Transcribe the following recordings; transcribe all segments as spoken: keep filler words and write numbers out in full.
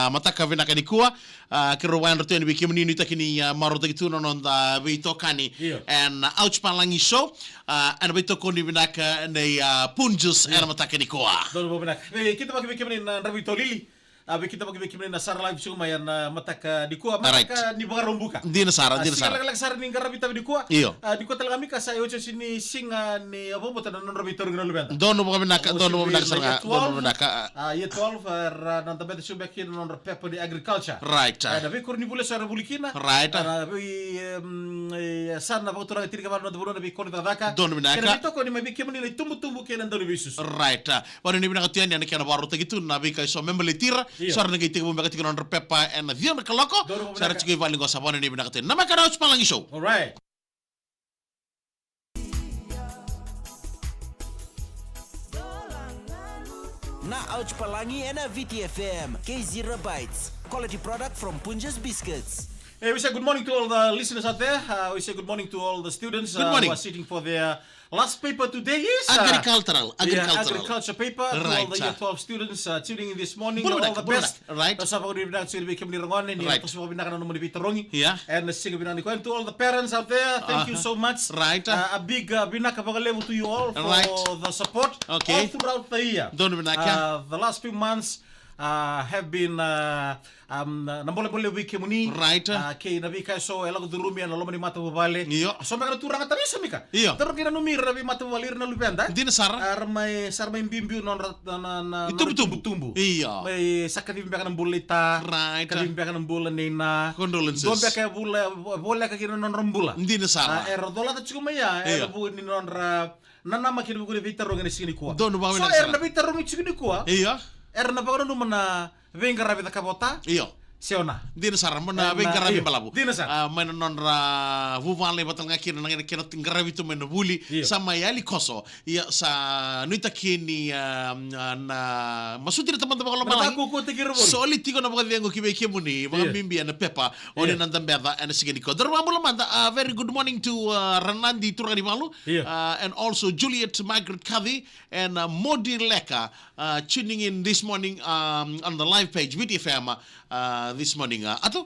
A mataka vinaka nikua, a, keirau vakayadra tu yani vei kemuni, nuitaki ni, a, marautaki tu na noda veitokani. Io. Ena Ouch Palagi Show, a, ena veitokoni vinaka nei, a, Punjas, io, ena mataka nikua. Donu vakavinaka. Vei keitou vaka vei kemuni na Dravi Tolili. A, vei keitou vaka vei kemuni na sara live show mai ena mataka nikua. Right. Mataka ni Vakaraubuka. Dina sara, a, dina sara. Siga lekaleka sara ni qaravi tavi nikua. Io. A, nikua tale ga mai ka sa iotioti ni siga ni vakabauta na nodra veitarogi na luveda. Donu vakavinaka, donu vakavinaka sara ga, donu vakavinaka. A, year twelve, era na dabe tiko beka kina na nodra pepa ni agriculture. Right. A, na veikoronivuli eso era vuli kina. Right. A, na vei, em, e, sa na vakaturaga tini ka va na noda vanua na veikoro ni cakacaka. Donu vinaka. Kei na veitokoni mai vei kemuni na itubutubu kei na dauniveisusu. Right. A, vakanuinui vinaka tu yani ena kena vakarautaki tu na veika eso me baleti ira. Io. So era na qai tekivu beka tiko na nodra pepa ena ciwa na kaloko. Donu vakavinaka. So era tiko i vale qo sa vakanuinui vinaka tu yani. Na maka na Ouch Palagi Show. All right. Na Ouch Palagi ena V T F M, K Zero Bites. Quality product from Punjas Biscuits. Hey, we say good morning to all the listeners out there. Uh, we say good morning to all the students, uh, who are sitting for their last paper today is, uh, agricultural, yeah, agricultural, agriculture paper. Right, to all the year twelve students, uh, tuning in this morning. All the best. Right. Sa vakanuinui vinaka tiko vei kemuni ragone, ni toso vakavinaka na nomuni veitarogi. Yeah. And na siga vinaka nikua. And to all the parents out there, thank you so much. Right. Uh, a big, uh, vinaka vakalevu to you all for the support all throughout the year. Donu vinaka. Uh, the last few months, uh, have been, uh, um, na bolebole vei kemuni. Right. Uh, kei na veika eso e lako curumi ena loma ni matavuvale. Io. So beka na turaga tale eso, Mika. Io. Taro kei na numi ira na veimatavuvale, ira na luveda. Dina sara. A, era mai, sa ra mai biubiu nodra na, na, na, nodra itubutubu. Io. Mai sa kacivi beka na bula i ta. Right. Kacivi beka na bula nei na. Condolences. Dua beka e vula, voleka kina nodra bula. Dina sara. A, era colata tiko mai ya, io, ena vuku ni nodra nanamaki ena vuku ni veitarogi ena siga nikua. Donu vakavinaka sara. So era na veitarogi tiko nikua. Io. Era na vakananuma na veiqaravi cakava o ta. Io. Se o na. Dina sara, mai na veiqaravi balavu. Dina sara. A, mai na nodra vuvale vata ga kina na kena qaravi tu mai na vuli. Io. Sa mai yali koso. Ia sa nuitaki ni, a, a, na masuti na Tamada Vakalomalagi. Soli tiko na vakacegu ki vei kemuni, vakabibi ena pepa o ni na dabeca ena siga nikua. Daru vakabula mada, a, very good morning to, a, Ranadi Turanivalu, a, and also Juliet Margaret Kavi and, a, Modi Leka, a, tuning in this morning, um, on the live page, V T F M, a, this morning. A, atu,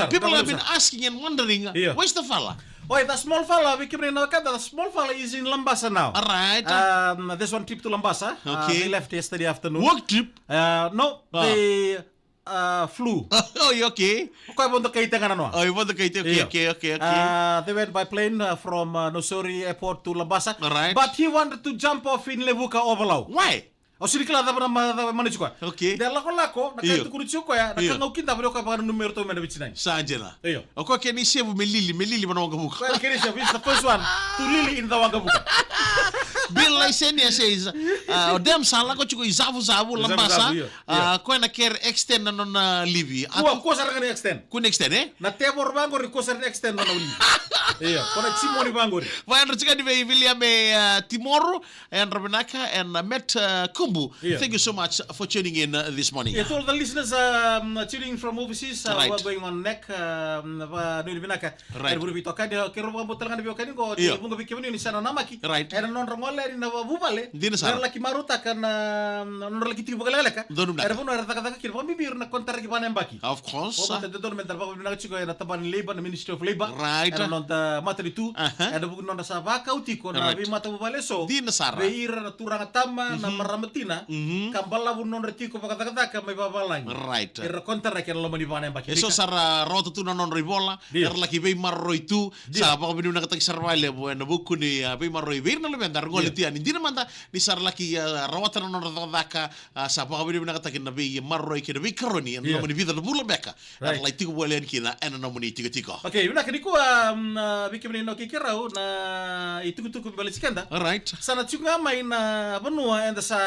people have been asking and wondering, where's the fala? Oi, the small fala, vei kemuni na wekada, the small fala is in Labasa now. All right. Um, there's one trip to Labasa. Uh, they left yesterday afternoon. Work trip? Uh, no, they, uh, flew. Oi, okay. O koya vodo kai tiko ga na noa. Oi, vodo kai tiko, okay, okay, okay, okay. Uh, they went by plane, uh, from, uh, Nausori Airport to Labasa. All right. But he wanted to jump off in Levuka Ovalau. Why? Au sega ni kila cava na ma-, cava e manati koya. Okay. De lakolako, na ka e tukuna tiko koya, na ka gau kidava ni o koya vakananumi iratou mai na veitinani. Sa dina. Io. O koya kena isevu me lili, me lili mai na waqavuka. Koya kena isevu, he's the first one to lili in the waqavuka. Bill Laisenia says, uh, o Dem sa lako tiko i Zavuzavu, Labasa. Zavuzavu, io. Uh, koya na kere extend na nona livi. Kua, kua sara ga ni extend. Kua ni extend, e? Na tevoro vaqori kua sara ni extend na nona livi. Io, ko na timoni vaqori. Vakayadra tiko yani vei Viliame, uh, Timoro. Yadra vinaka, and, uh, Matt, uh, Kumbu, thank you so much for tuning in, uh, this morning. Yeah, to all the listeners, um, tuning in from overseas, uh, who are going on neck, um, vakanuinui vinaka. Right. Era vuri veitokani, keirau vakabauta tale ga na veiwekani qo, ni vuqa vei kemuni ni sa nanamaki. Right. Ena nodra gole yani na vuvale. Dina sara. Era laki marautaka na, na nodra laki tiko vakalekaleka. Donu vinaka. Era vanua era cakacaka kina, vakabibi ira na konitaraki vakanayabaki. Of course. Vakabauta dodonu meda vakavinavinaka tiko ena tabana ni Labour, na Ministry of Labour. Right. Ena noda matanitu. Aha. Ena vuku ni nodra sa vakau tiko na veimatavuvale eso. Dina sara. Vei ira na turaga tama, na marama tina. Ka balavu nodra tiko vakacakacaka mai vavalagi. Right. Ira konitaraki ena loma ni vakanayabaki. Eso sa ra rawata tu na nodra ivola. Dina. Era laki veimaroroi tu. Dina. Sa vakavinavinakataki sara vakalevu ena vuku ni, a, veimaroroi vei ira na luveda era gole tu yani. Dina mada ni sa ra laki, a, rawata na nodra cakacaka. A, sa vakavinavinakataki na veimaroroi kei na veikaroni ena nomuni vica na vula beka. Right. Era lai tiko voli yani kina ena nomuni tikotiko. Okay, vinaka nikua, um, a, vei kemuni na keirau na itukutuku me baleti keda. All right. Sa na tiko ga mai na vanua eda sa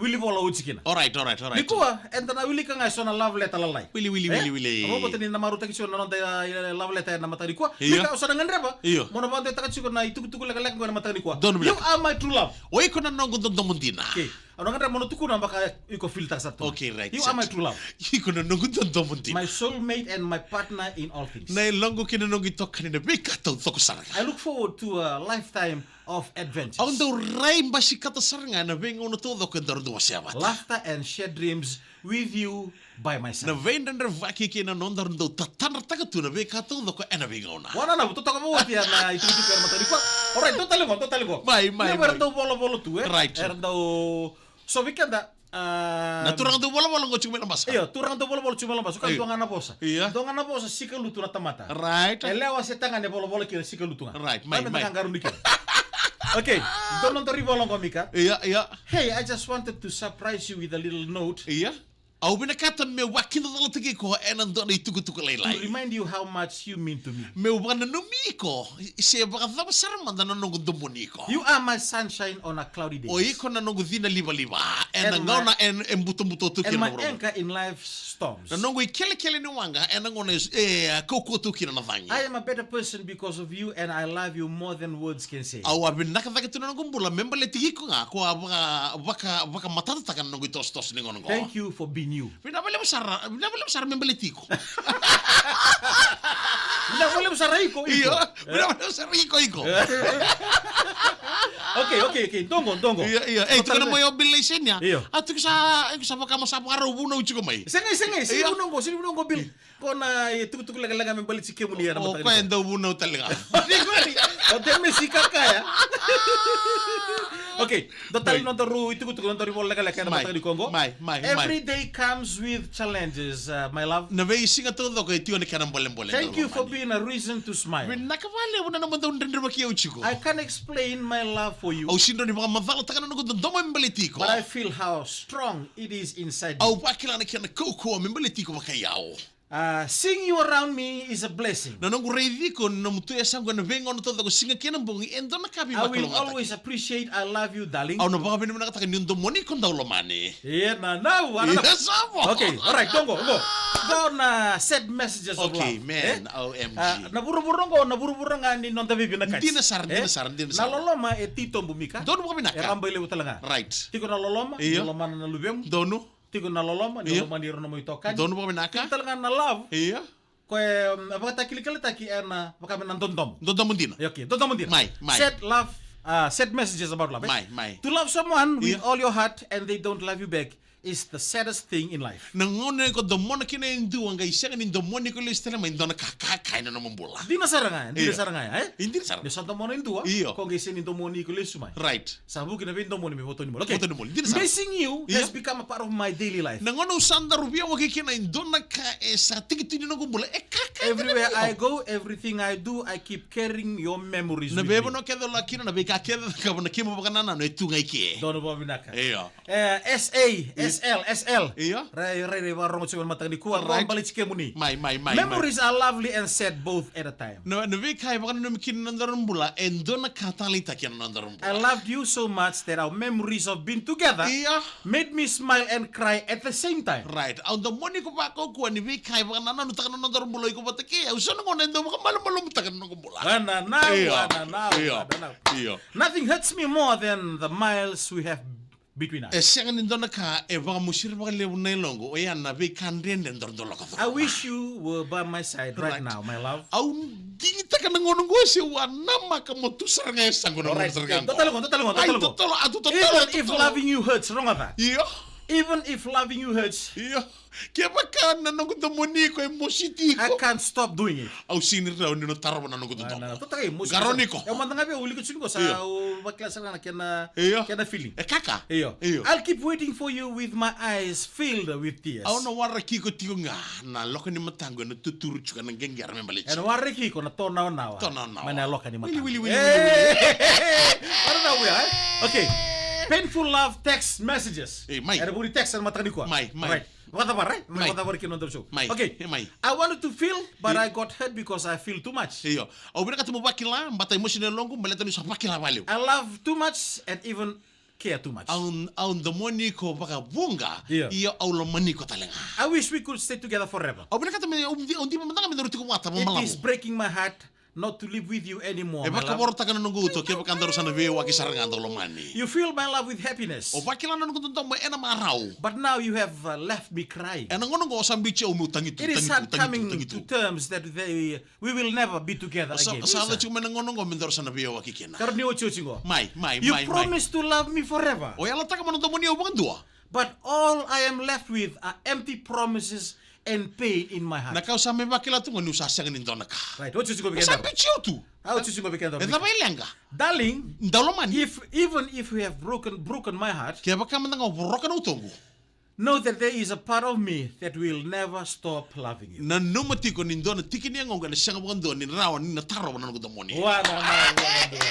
wili vola oti kina. All right, all right, all right. Nikua, eda na wilika ga eso na love letter lalai. Wili, wili, wili, wili. Au vakabauta ni na marautaki tiko na noda, a, love letter ena mataka nikua. Io. Mika, au sa na gadreva. Io. Mo na vakadeitaka tiko na itukutuku lekaleka qo ena mataka nikua. Donu vinaka. You are my true love. O iko na noqu dodomo dina. Okay. Au na gadreva mo na tukuna vaka iko feel-taka sara tu. Okay, right. You are my true love. Iko na noqu dodomo dina. My soulmate and my partner in all things. Na yaloqu kei na noqu itokani ena veika taucoko sara ga. I look forward to a lifetime of adventures. Au dau rai basikata sara ga ena veigauna taucoko edaru dau wasea vata. Laughter and shared dreams With you by my side. Na veidredrevaki kei na nodaru dau tatadrataka tu na veika taucoko ena veigauna. Wana na vutotoka vou oti ya na itukutuku ena mataka nikua. Alright, dou tale qo, dou tale qo. Mai, mai, mai. Era dau volavola tu, e? Right. Era dau, so vei keda, ah, na turaga dau volavola qo tiko mai Labasa. Io, turaga dau volavola tiko mai Labasa. Ka dua ga na vosa. Io. Dua ga na vosa, sika lutu na tamata. Right. E lewa se tagane volavola kina, sika lutu ga. Right, mai, mai. Ka me na qaqarauni kina. Okay, dua na nodaru ivola qo, Mika. Io, io. Hey, I just wanted to surprise you with a little note. Io. Au vinakata meu vakidacalataki iko ena dua na itukutuku lailai. To remind you how much you mean to me. Meu vakananumi iko, se vakacava sara mada na noqu domoni iko. You are my sunshine on a cloudy day. O iko na noqu cina livaliva ena gauna e butobuto tu kina na vuravura. And my anchor in life's storms. Na noqu ikelekele ni waqa ena gauna e, e kaukauwa tu kina na cagi. I am a better person because of you, and I love you more than words can say. Au a vinaka cake tu na noqu bula me baleti iko ga, ko a vaka, vaka, vakamatatataka na noqu itosotoso ni gauna qo. Thank you for being you. Vinaka vakalevu sara, vinaka vakalevu sara me baleti iko. Vinaka vakalevu sara iko, iko. Io, vinaka vakalevu sara iko, iko. Okay, okay, okay. Dou qo, dou qo. Io, io. Ei, tukuna mai o Bill Laisenia. Io. A, tu sa, sa vaka mo sa vakarau vunau tiko mai. Sega, sega, sega vunau qo, sega vunau qo, Bill. Ko na, e, tukutuku lekaleka me baleti kemuni ena mataka nikua. O koya e dau vunau tale ga. O te mesi kakaya. Okay, dou tale nodaru itukutuku, nodaru ivola lekaleka ena mataka nikua qo. Mai, mai, mai. Every day comes with challenges, uh, my love. Na veisiga taucoko e tiko na kena bolebole. Thank you for being a reason to smile. Vinaka vakalevu na nomu dau dredrevaki au tiko. I can't explain my love for you. Au sega ni vakamacalataka na noqu dodomo me baleti iko. But I feel how strong it is inside me. Au vakila na kena kaukauwa me baleti iko vakaiyau. Uh, seeing you around me is a blessing. Na noqu raici iko, na nomu tu e yasaqu ena veigauna taucoko, siga kei na bogi, e dua na ka veivakalougatataki. I will always appreciate, I love you, darling. Au na vakavinavinakataka niu domoni iko, dau lomani. Ia na nau, ana na. Ia, sa vo. Okay, alright, dou qo, qo. Qo na sad messages of love. Okay, man, eh? O M G. Ah, na vuravura qo, na vuravura ga ni noda veivinakati. Dina sara, dina sara, dina sara. Na loloma e titobu, Mika. Donu vakavinaka. E rabailevu tale ga. Right. Tiko na loloma, io, ni lomana na luvemu. Donu. Tiko na loloma, ni, io, lomani ira na nomu itokani. Donu vakavinaka. Tiko tale ga na love. Io. Ko e, mm, vakatakilakilataki ena, vaka me na dodomo. Dodomo dina. Okay, dodomo dina. Mai, mai. Sad love, uh, sad messages about love, eh? Mai, mai. To love someone with, io, all your heart and they don't love you back is the saddest thing in life. Na gauna ko domona kina e dua qai sega ni domoni iko lesu tale mai, dua na ka, ka, ka ena nomu bula. Dina sara ga, dina, io, sara ga, eh? Dina sara. Ni sa domona e dua, io, ko qai sega ni domoni iko lesu mai. Right. Sa vuki na veidomoni me voto ni moli. Okay. Voto ni moli. Dina sara. Missing you, io, has become a part of my daily life. Na gauna au sa daru via waki kina e dua na ka e sa tiki tu ni noqu bula. E ka, ka, ka. Everywhere I go, everything I do, I keep carrying your memories with me. Na veivanua kece au lako kina, na veika kece au cakava, na kemu vakanananu e tu ga i ke. Donu vakavinaka. Io. Eh, S A, S L, S L. Io. Rai, rai, rai, vakarorogo tiko na mataka nikua, right, baleti kemuni. Mai, mai, mai, mai. Memories are lovely and sad both at a time. Na, na veika e vakananumi kina na nodaru bula, e dua na ka taleitaki ena nodaru bula. I loved you so much that our memories of being together, io, made me smile and cry at the same time. Right. Au domoni iko vakaukauwa ni veika e vakanananutaka na nodaru bula, iko vata kei au, so na gauna e dau vakamalumalumutaka na noqu bula. Ana nau, io, ana nau, io, ana nau. Io. Nothing hurts me more than the miles we have between us. E sega ni dua na ka e vakamosiri vakalevu na yaloqu, oya na veika dredre daru dau lako curuma. I wish you were by my side right now, my love. Right. Au digitaka na gauna qo se au a namaka mo tu sara ga e yasaqu na gauna sara ga qo. Alright, okay. Dua tale qo, dua tale qo, dua tale qo. Ai, totolo, a, totolo, totolo. Even if loving you hurts, rogoca. Io. Even if loving you hurts. Io. Kevaka na noqu domoni iko e mositi iko, I can't stop doing it. Au sega ni rawa niu na tarova na noqu dodomo. Ah, na, na, totoka, e mositi. Qarauni iko. E mada ga vei au wilika tiko qo sa, io, au vakila sara ga na kena, io, kena feeling. E kaka. Io. Io. I'll keep waiting for you with my eyes filled with tears. Au na waraki iko tiko ga, na loka ni mataqu ena tuturu tiko, ena qeqera me baleti. Ena waraki iko na tonaonawa. Tonaonawa. Mai na loka ni mataqu. Wili, wili, wili, wili, wili. Eh, varana vua, eh? Okay. Painful love text messages. Eh, mai. Era vuri text ena mataka nikua. Mai, mai. Right. Vakacava, right? Mai. Vakacava kina nodaru show. Mai. Okay. Mai. I wanted to feel, but I got hurt because I feel too much. Io. Au vinakata meu vakila, but emotional loqu, baleta niu sa vakila vakalevu. I love too much and even care too much. Au, au domoni iko vakavuqa, io, ia au lomani iko tale ga. I wish we could stay together forever. Au vinakata me, au di-, au dima mada ga me daru tiko vata vamalavo. It is breaking my heart not to live with you anymore, my love. E vakavorataka na noqu uto kevaka daru sa na veiyawaki sara ga, dau lomani. You fill my love with happiness. O vakila na noqu dodomo ena marau. But now you have, uh, left me crying. Ena gauna qo o sa biuti au meu tagitu, tagitu, tagitu, tagitu. It is hard coming to terms that they, we will never be together again. O sa, sa yaco tiko mai na gauna qo me daru sa na veiyawaki kina. Karua ni otioti qo. Mai, mai, mai, mai. You promised to love me forever. O yalataka mo na domoni au vakadua. But all I am left with are empty promises and pain in my heart. Na ka au sa mai vakila tu qo niu sa sega ni dua na ka. Right, oti, oti qo vei keda. Au sa biuti au tu. Au oti, oti qo vei keda. E cava e leqa? Darling, dau lomani. If, even if you have broken, broken my heart, kevaka mada ga o voroka na utoqu, know that there is a part of me that will never stop loving you. Nanuma tiko ni dua na tiki ni yagoqu ena sega vakadua ni rawa ni na tarova na noqu domoni. Ua, na, na, na, na.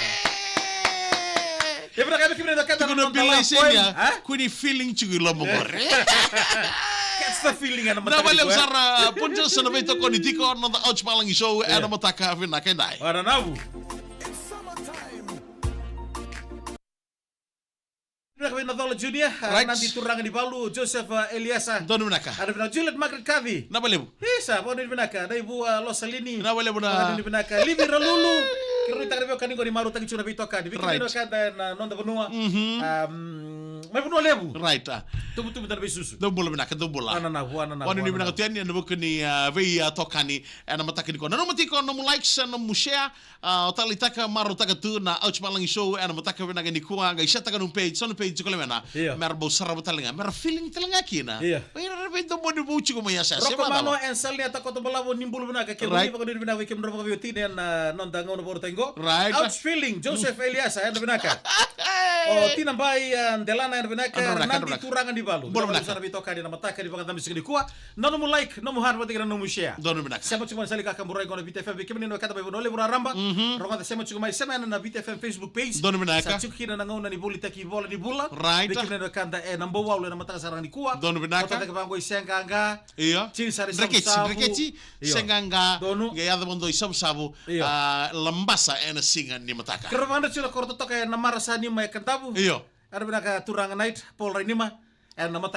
E vinaka, e vinaka, e vinaka, e vinaka. Tiko na noda bilai poem, sega, ha? Kua ni feeling tiko i loma qori. Catch the feeling ena mataka nikua, e? Vinaka vakalevu sara, Pun Johnson, na veitokoni tiko ena noda Ouch Valagi Show ena mataka vinaka edai. Ua, na, na, vu. Vinaka vei Nacola Junior, a, right. Nadi Turaganivalu, Joseph, a, Eliasa. Donu vinaka. A, vinaka Juliet Margaret Kavi. Vinaka vakalevu. Isa, vakanuinui vinaka. Naivu, a, Losalini. Vinaka vakalevu na. Vakanuinui vinaka. Livi Ralulu. Kei rau ni taka na veiwekani qo ni marautaki tiko na veitokani. Right. Vei kemuni na wekada ena noda vanua. Mhm. Am, mai Vanua Levu. Right, a. Tubutubu dana veisusu. Dou bula vinaka, dou bula. Ua na, na, ua na, na, vakanuinui vinaka tu yani ena vuku ni, a, vei, a, tokani ena mataka nikua. Nanuma tiko nomu likes, nomu share. A, o taleitaka, marautaka tu na Ouch Valagi Show ena mataka vinaka nikua, qai setaka nomu page, so na page tiko lewena. Io. Mera bau sarava tale ga, mera feeling tale ga kina. Io. O ira era veidomoni vou tiko mai yasayasa. Roko Mano and Salnia Takoto Balavu, ni bula vinaka, kemuni. Right. Vakanuinui vinaka vei kemudrau vakaveiwatini ena noda gauna vakarautaki qo. Right. Ouch feeling, Joseph Eliasa, yadra vinaka. O Tina Bai, a, Delana, yadra vinaka. Yadra vinaka, yadra vinaka. Nadi Turaganivalu. Bula vinaka. Sa na veitokani ena mataka ni vakacava siga nikua. Na nomu like, nomu heart, vata kei na nomu share. Donu vinaka. Sema tiko mai na sala ni kakaburaki qo na Viti F M, vei kemuni na wekada mai Vanua Levu, raraba. Mhm. Rogoca, sema tiko mai, sema ena na Viti F M Facebook page. Donu vinaka. Sa tiko kina na gauna ni volitaki ivola ni vula. Right. Vei kemuni na wekada ena Bauaulu ena mataka sara ga nikua. Donu vinaka. Vata kei vaqo i Seaqaqa. Io. Tini sara i Savusavu. Dreketi, Dreketi. Io. Seaqaqa. Donu. Qai yaco vakadua i Savusavu. Io. A, Labasa ena siga ni mataka. Kerea vakadua tiko na koro totoka ena marasa ni mai Kadavu. Io. Yadra vinaka turaga Knight, Paul Rainima. Ena mataka.